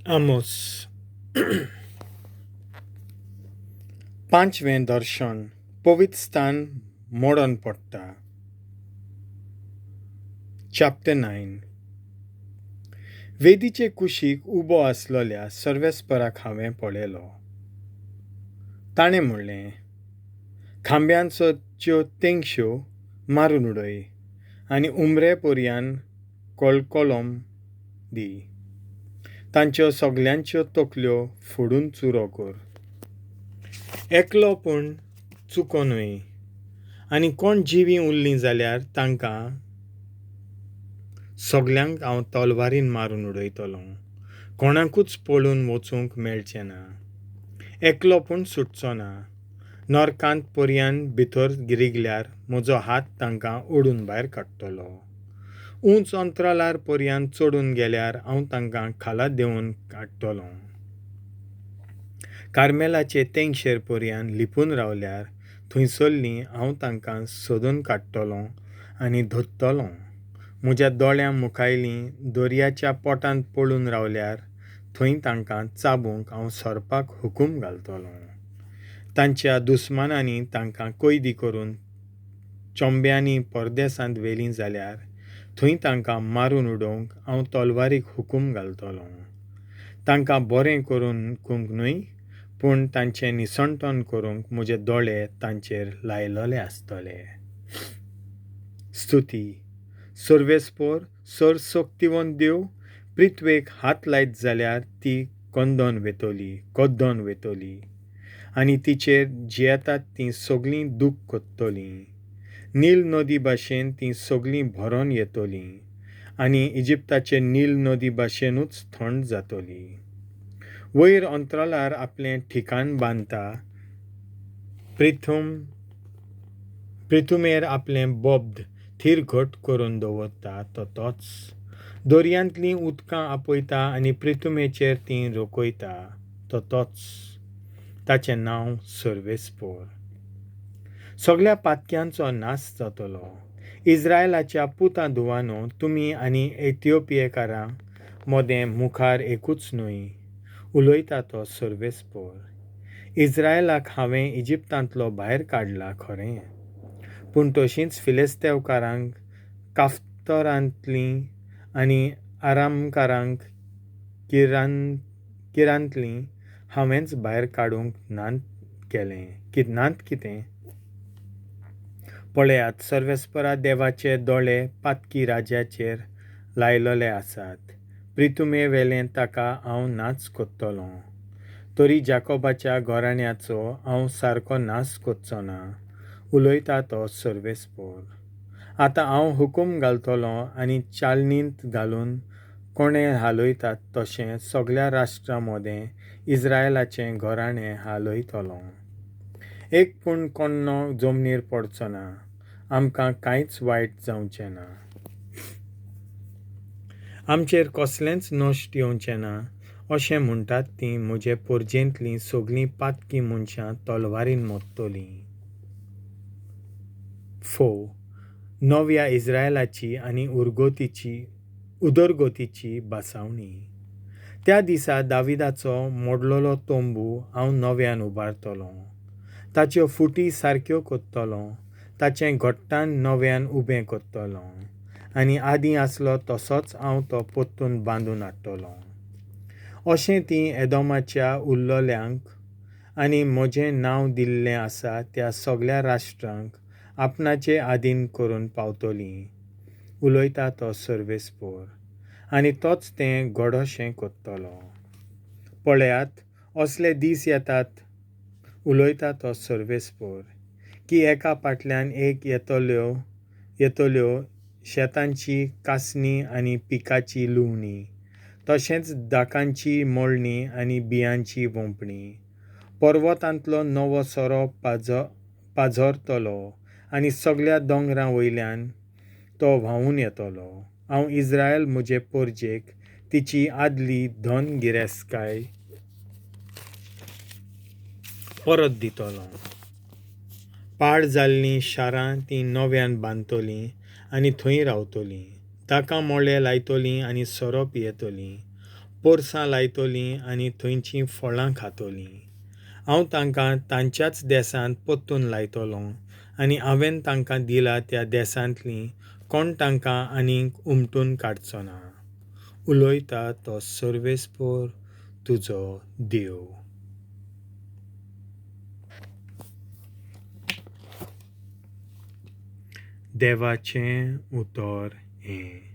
आमोस. पांचवें दर्शन. पवित्र स्थान मोडून पडटा. चॅप्टर 9. वेदीचे कुशीक उबो आसलेल्या सर्वेस्पराक हांवें पळयलो. ताणें म्हणलें, खांब्यांच्यो तेंगश्यो मारून उडय आनी उमरे पर्यान कलकलोम दी. तांच्यो सगल्यांच्यो तकल्यो फोडून चुरो कर. एकलो पूण चुको न्हय, आनी कोण जिवीं उरलीं जाल्यार तांकां सगल्यांक हांव तलवारीन मारून उडयतलों. कोणाकूच पळून वचूंक मेळचें ना, एकलो पूण सुटचो ना. नरकांत पर्यान भितर रिगल्यार म्हजो हात तांकां ओडून भायर काडटलो. उंच अंतराळार पर्यान चडून गेल्यार हांव तांकां खाला देंवोवन काडटलों. कार्मेलाचे तेंगशेर पर्यान लिपून रावल्यार थंयसरलीं हांव तांकां सोदून काडटलों आनी धरतलों. म्हज्या दोळ्यां मुखायलीं दर्याच्या पोटांत पळून रावल्यार थंय तांकां चाबूंक हांव सोरपाक हुकूम घालतलों. तांच्या दुस्मानांनी तांकां कैदी करून चोंब्यांनी परदेसांत व्हेलीं जाल्यार थंय तांकां मारून उडोवंक हांव तलवारीक हुकूम घालतलों. तांकां बरें करूंक न्हय, पूण तांचें निसणटण करूंक म्हजे दोळे तांचेर लायलेले आसतले. स्तुती. सर्वेस्पर सर्वशक्तिवंत देव पृथ्वेक हात लायत जाल्यार ती कंदन वेतली, कद्दन वेतली आनी तिचेर जियेतात तीं सगलीं दूख कोत्तलीं. नील नदी भाशेन तीं सगलीं भरोन येतलीं आनी इजिप्ताचे नील नदी भाशेनूच थंड जातली. वयर अंतराळार आपलें ठिकाण बांदता, प्रिथुमेर आपलें बोब्द थीर घट करून दवरता तो तोच. दर्यांतलीं उदकां आपयता आनी प्रिथुमेचेर तीं रोखयता तो तोच. ताचें नांव सर्वेस्पर. सगल्या पातक्यांचो नाश जातलो. इस्रायलाच्या पुता धुवानो, तुमी आनी एथिओपियेकारां मदें मुखार एकूच न्हय, उलयता तो सर्वेस्पर. इस्रायलाक हांवें इजिप्तांतलो भायर काडला खरें, पूण तशींच फिलिस्तेवकारांक काफ्तरांतलीं आनी आरामकारांक किरांतलीं हांवेंच भायर काडूंक नात केलें नात कितें? पळयात, सर्वेस्परा देवाचे दोळे पातकी राज्याचेर लायलेले आसात. प्रिथुमे वेलें ताका हांव नाच कोत्तलों. तरी जाकोबाच्या घराण्याचो हांव सारको नाश कोच्चो ना, उलयता तो सर्वेस्पर. आतां हांव हुकूम घालतलों आनी चालणींत घालून कोणें हालयतात तशें सगल्या राष्ट्रां मदें इस्रायलाचें घराणें हालयतलों. एक पूण कोण्णो जमनीर पडचो ना, आमकां कांयच वायट जावचें ना, आमचेर कसलेंच नश्ट येवचें ना, अशें म्हणटात तीं म्हजे पोरजेंतलीं सगलीं पातकी मनशां तलवारीन मरतलीं. 4. नव्या इस्रायलाची आनी उदरगतीची भासावणी. त्या दिसा दाविदाचो मोडलेलो तंबू हांव नव्यान उबारतलों. ताच्यो फुटी सारक्यो कोत्तलों, ताचें घट्टान नव्यान उबें कोत्तलों आनी आदीं आसलो तसोच हांव तो परतून बांदून हाडटलों. अशें तीं एदोमाच्या उरलेल्यांक आनी म्हजें नांव दिल्लें आसा त्या सगल्या राष्ट्रांक आपणाचे आदीन करून पावतलीं, उलयता तो सर्वेस्पर. आनी तोच तें घडोशें कोत्तलो. पळयात, असले दीस येतात, उलयता तो सर्वेस्पर, की एका फाटल्यान एक येतल्यो शेतांची कासणी आनी पिकाची लुवणी, तशेंच दाकांची मळणी आनी बियांची वोंपणी. पर्वतांतलो नवो सोरो पाझरतलो आनी सगल्या दोंगरां वयल्यान तो व्हांवून येतलो. हांव इस्रायल म्हजे पोरजेक तिची आदली धन गिरेस्तकाय परत दितलो. पाड जाल्लीं शारां तीं नव्यान बांदतलीं आनी थंय रावतलीं. ताका मोळे लायतलीं आनी सोरो पियेतलीं. पोरसां लायतलीं आनी थंयचीं फळां खातलीं. हांव तांकां तांच्याच देसांत परतून लायतलों आनी हांवें तांकां दिला त्या देसांतलीं कोण तांकां आनीक हुमटून काडचो ना. उलयता तो सर्वेस्पर तुजो देव. देवाचें उतर हें.